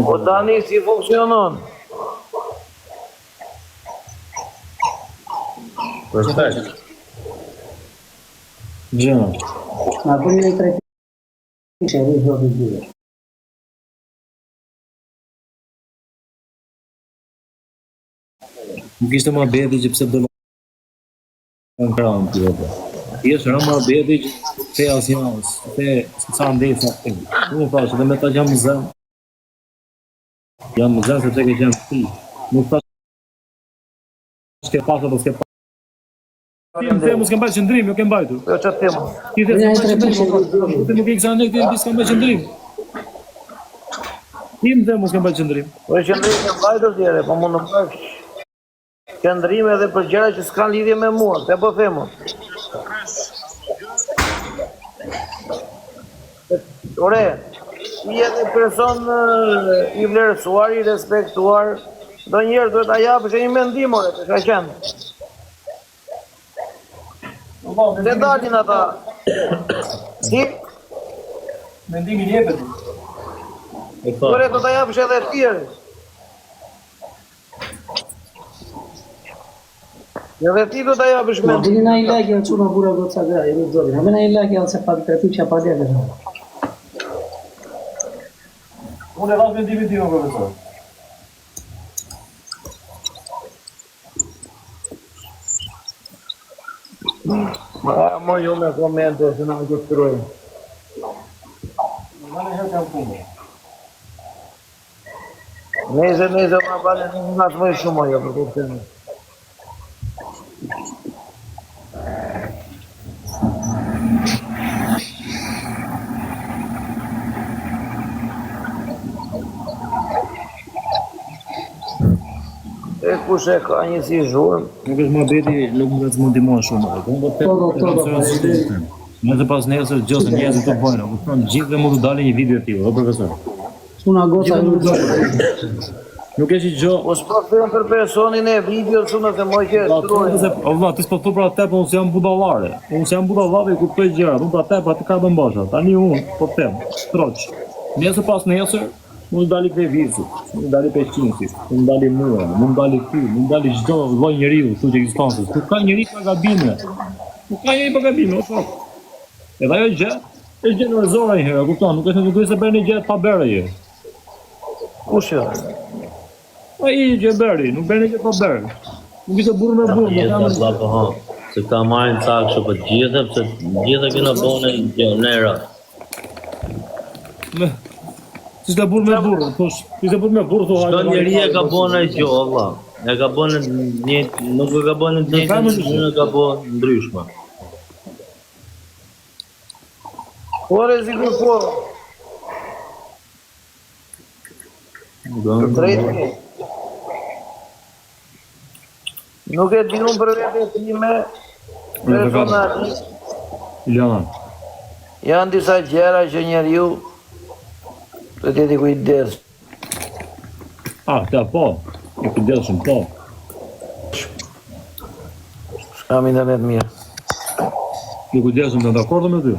Po tani si funksionon? Perfekt. Gjëna. Na bëni një trepikë që rri zoti dyre. Nuk ishte muhabeti që pse do në krahun ti apo. Thjesht ra muhabeti që the asnjë, the sa ndej sa the. Unë thashë edhe me ta që jam zën. Jam zën sepse ke qenë ti. Nuk thashë s'ke pasur apo s'ke pasur. Ti më the mos ke mbajtur qëndrim, jo ke mbajtur. Jo çfarë them. Ti the s'ke mbajtur qëndrim, po ti nuk ke kësa ne ti s'ke mbajtur qëndrim. Ti më the mos ke mbajtur qëndrim. Po qëndrim ke mbajtur ti edhe, po mund të mbash qëndrim edhe për gjëra që s'kan lidhje me mua, këtë po them unë. Ore, ti je një person i vlerësuar, i respektuar, ndonjëherë duhet ta japësh një mendim, ore, të ka qenë. Dhe dalin ata. Si? Mendimin jepet. Ore, do ta japësh edhe të tjerë. Edhe ti do ta japësh mendimin. Ma bëni na një like, çuna burra goca gra, ju lutem zotin. Ma bëni një like janë se pa trepikësha pa lekë. Unë e dhashë mendimin tim, profesor. Ma mo ju me komente se na gjëstrojnë. Në në herë kam punë. Nejse, nejse, ma bale, nuk nga të mëj shumë ajo për kuptimin. E kush e ka një si zhurmë? Nuk është muhabeti, nuk më të ndihmon shumë. Po po po po po. po, Nëse pas nesër gjë se njerëzit të bëjnë, kupton, gjithëve mund të dalë një video e tillë, o profesor. Çuna goca ju do. Nuk është gjë. Po s'po them për personin e videos unë të moj që po, shkruaj. O vlla, ti s'po thu për atë, po unë s'jam budallare. Unë s'jam budallare, i kuptoj gjërat. Unë për atë, për atë ka do mbasha. Tani unë po them, troç. Nesër pas nesër, mund të dali Klevisi, mund të dali Peqinsi, mund të dali mua, mund të dali ty, mund të dali çdo lloj njeriu këtu që ekziston. Nuk ka njeri pa gabime. Nuk ka njeri pa gabime, o shok. Edhe ajo gjë, Është gjë njerëzore një herë, kupton, nuk është nuk është se bën një gjë pa bërë ai. Kush jo? Ai që bëri, nuk bën një gjë pa bërë. Nuk ishte burrë me burrë, nuk jam. Vlla po ha. Se këta marrin ca kështu po të gjithë, sepse të gjithë kena bënë gjë në era. Me Si ishte burrë me burrë, thosh, si ishte burrë me burrë, thosh. Çdo njeri e ka bënë gjë, o vlla. E ka bënë një, nuk e ka bënë një, nuk e ka bënë ndryshme. Po rreziku po. Të drejtë. Nuk e di unë për vete time, personalisht. Iliana. Janë disa gjëra që njeriu do të jetë i kujdesshëm. Ah, ta po. I kujdesshëm, po. S'kam internet mirë. I kujdesshëm, jam dakord me ty.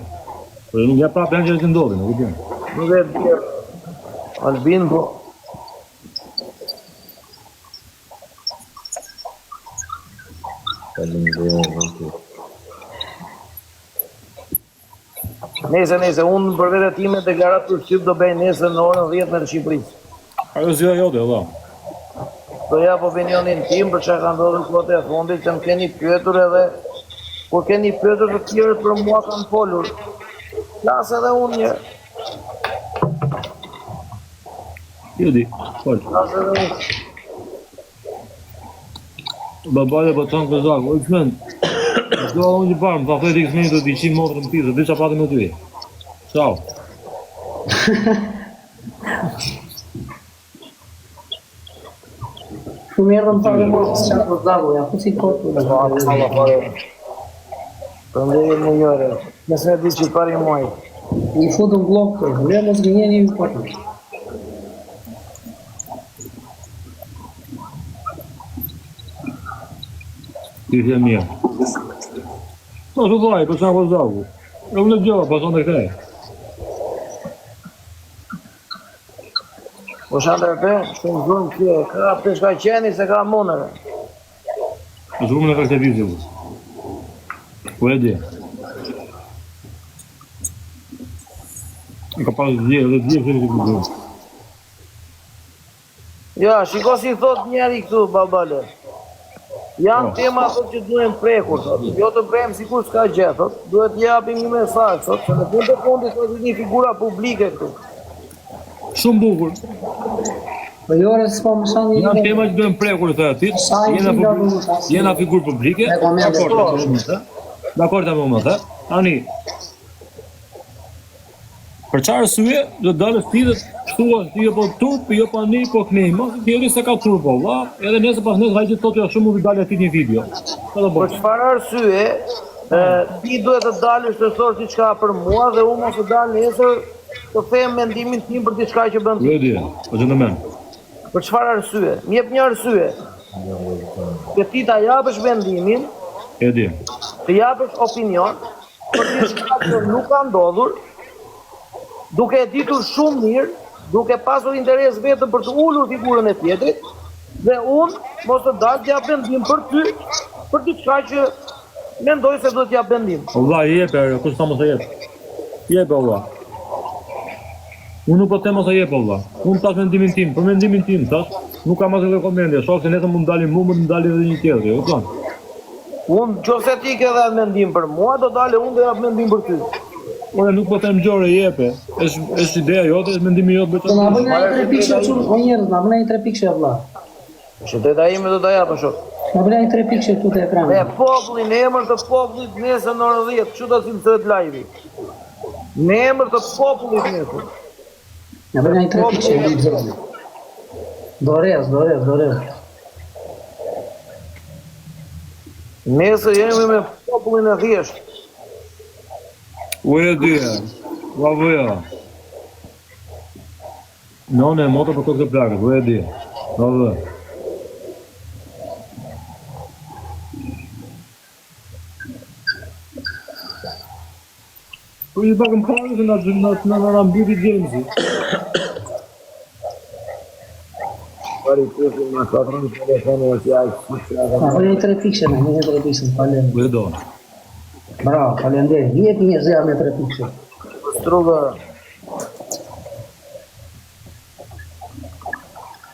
Po nuk ja prapë janë gjëra që ndodhin, e kupton? Nuk e di. Albin po. Faleminderit. Nejse, nejse, unë për vete time deklaratë për shtyp do bëj nesër në orën 10 me të Shqipërisë. Ajo zyra jote, valla. Do jap opinionin tim për çka ka ndodhur kohët e fundit që më keni pyetur edhe kur keni pyetur të tjerët për mua kanë folur. Flas edhe unë një. Jo di, fol. Flas edhe unë. Babale po çon kozak, o Ismen. Do unë një parë, më tha Fredi Ismeni do t'i qim motrën ti, dhe di çfarë pati me ty. Ciao. Shumë erdhëm pa dhe mos çfarë po zagu, ja fusi kot. Përshëndetje mujore. Nëse e di që pari muaj. I futëm bllok, ne mos gënjeni ju po. Ti je mirë. Po të thaj, po çfarë po zagu. E unë dëgjova, po thonë këtë. Po shandër pe, shumë zhurmë kjo, ka peshka qeni se ka munëve. Zhurmën e ka këtë video. Po e di. E ka pas dje, edhe dje këtë video. Ja, shiko si thot njeri këtu, babale. Janë po. tema thot që duhen prekur, thot. Jo të bëjmë sikur s'ka gjë, thot. Duhet të japim një mesazh, thot, se në fund të fundit thot një figura publike këtu. Shumë bukur. Po jo, ore, s'po më shan një. Janë tema që duhen prekur, thot ti. Jena figurë, jena figurë publike. Dakor, dakor, dakor, dakor. Tani, Për çfarë arsye do të dalësh ti dhe të thuash ti jo po turp, jo po ani, po knej, mos ti se ka turp po vlla, edhe nesër pas nesër ai që thotë jo shumë mund të dalë aty një video. Çfarë do bësh? Për çfarë arsye ë ti duhet të dalësh të thosh diçka për mua dhe unë mos të dal nesër të them mendimin tim për diçka që bën ti. Jo di, po gentleman. Për çfarë arsye? Më jep një arsye. Që ti ta japësh mendimin, E di. Të japësh opinion, për diçka që nuk ka ndodhur, duke e ditur shumë mirë, duke pasur interes vetëm për të ulur figurën e tjetrit, dhe unë mos të dal të jap mendim për ty, për diçka që mendoj se duhet të jap mendim. O vlla, jep e, kush tha mos e jep. Jep o vlla. Unë nuk po them mos e jep o vlla. Unë thash mendimin tim, për mendimin tim thash, nuk kam asnjë lloj komenti, shoh se nesër mund dalim mua, mund dalim edhe një tjetër, e kupton? Unë, qoftë se ti ke dhënë mendim për mua, do dalë unë do jap mendim për ty. Ore, nuk po them gjore, jepe. Është është ideja jote, është mendimi jot bëj. Na bën ai tre pikë çun, o njerëz, na bën ai tre pikë vëlla. Që të ta ime do ta jap shok. Na bën ai tre pikë këtu te ekrani. Me popullin, në emër të popullit nesër në orën 10, kështu do të cilësohet live-i. Në emër të popullit nesër. Na bën ai tre pikë. Dorez, dorez, dorez. Nesër jemi me popullin e thjeshtë. U e di, ua vëja. None e moto për kokë të plakët, u e di. Ua vë. Po i bakëm parë se na na na na na mbyti Jamesi. Pari kushi ma ka rënë telefonin e si ai kushi Na bëni një tre pikë, na një tre pikë, falem. U e do. Bravo, faleminderit. Jep një zë me tre pikë. Struga.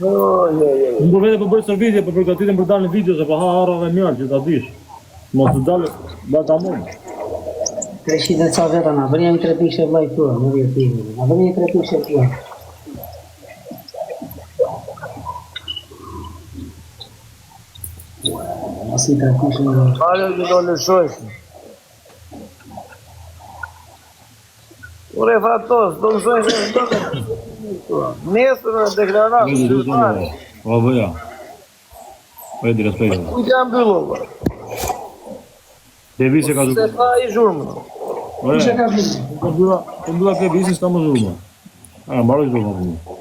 Jo, jo, jo. Unë po vetë po bëj stërvitje, po përgatitem për dalë në video se po ha arra dhe mjaltë që ta dish. Mos të dalë, dalë ta mund. 300 e ca veta na bëni një tre pikë vllai këtu, nuk e di. Na bëni një tre pikë këtu. Mos i tre pikë. Fale që do lëshoj. Ure Fatos, do më zojnë se do të Nesër në deklaratë. O, vëja. O, e di, respekt. Kujt janë mbyllë, o? Devis e ka Se tha i zhurmë. Kush e ka mbyllë? Po mbylla, po mbylla Klevisin, s'ka më zhurmë. A, mbaroi zhurma për mua.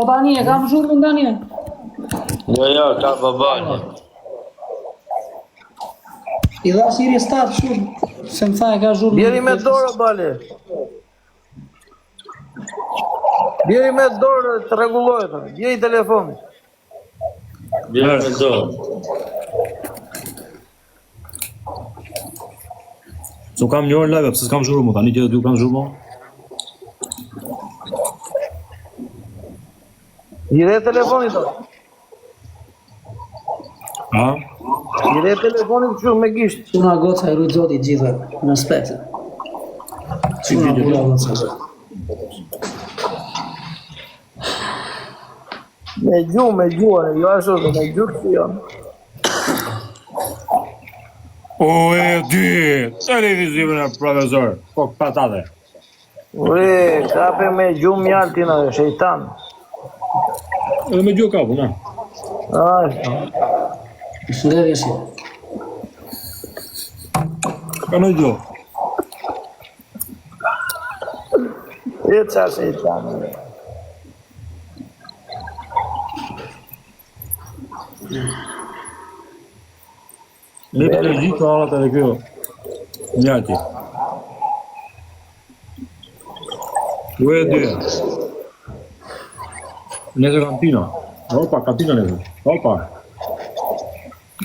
Po tani e kam zhurmën tani. Jo, jo, ka babani. I dha si restart shumë, se më tha e ka zhurmën. Bjeri me dorë, bale. Bjeri me dorë të rregullohet, bjeri telefonin. Bjeri me dorë. S'u kam një orë live, pse s'kam zhurmë, tani që ju kam zhurmë? I dhe telefonit to. A? I dhe telefonit kështu me gisht. Çuna goca i rujt zoti gjithë në respekt. Çuna burra goca. Me gjuhë, me gjuhë, jo ashtu, me gjuhë që janë. O e di, televizivën e profesor, po patate. Ure, kape me gjuhë mjaltin, a, shejtan. Edhe me gjuhë kapu, na. Ashtu. Shëndetje si. Ka në gjuhë. E qa shejtan. ure. Ne të gjithë të arat edhe kjo. Njati. Ue e dy. Nesër kantina. Opa, kantina nesër. Opa.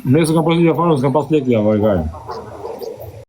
Nesër kam pas një fare, s'kam pas lekë ja, vaj gaj.